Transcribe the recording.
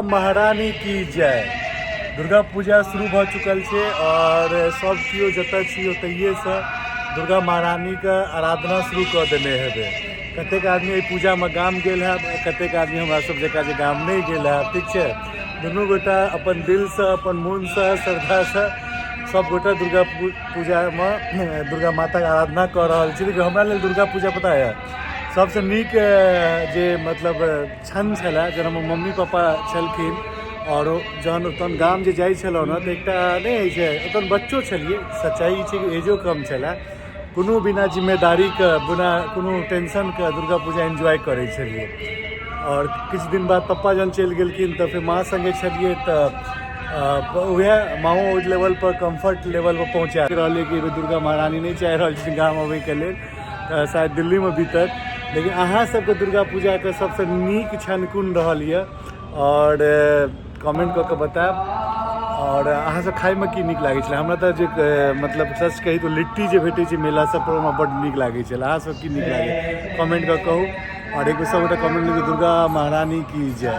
महारानी की जय। दुर्गा पूजा शुरू भऽ चुकल छै आओर सब केओ जतऽ छी ओतहिएसँ दुर्गा महारानीके आराधना शुरू कऽ देने हेबै। कतेक आदमी एहि पूजामे गाम गेल हैब, कतेक आदमी हमरा सब जकाँ जे गाम नहि गेल हैब। ठीक छै, दुनू गोटा अपन दिलसँ, अपन मोनसँ, श्रद्धासँ सब गोटा दुर्गा पूजामे दुर्गा माताके आराधना कऽ रहल छी। देखियौ, हमरा लेल दुर्गा पूजा पता यऽ सबसँ नीक जे मतलब क्षण छलए जहन हमर मम्मी पापा छलखिन आओर जहन ओतऽ गाम जे जाइ छलहुँ ने, तऽ एकटा नहि होइ छै, ओतऽ बच्चो छलियै, सच्चाइ ई छै कि एजो कम छलए, कोनो बिना जिम्मेदारीके, बिना कोनो टेंशनके दुर्गा पूजा एन्जॉय करै छलियै। आओर किछु दिन बाद पप्पा जहन चलि गेलखिन तऽ फेर माँ सङ्गे छलियै, तऽ उएह माँओ ओहि लेवलपर, कम्फर्ट लेवलपर पहुँचा रहलै कि दुर्गा महारानी नहि चाहि रहल छथिन गाम अबैके लेल, तऽ शायद दिल्लीमे बीतत। लेकिन अहाँ सबके दुर्गा पूजाके सबसँ नीक क्षण कोन रहल यऽ, आओर कमेंट कऽ कऽ बतायब। आओर अहाँ सब खाइमे की नीक लागै छलै? हमरा तऽ जे मतलब सच कही तऽ लिट्टी जे भेटै छै मेला सब पर, हमरा बड्ड नीक लागै छलै। अहाँ सब की नीक लागै, कमेंट कऽ कहू। आओर एक बेर सब गोटा कमेंट लिखू, दुर्गा महारानी की जय।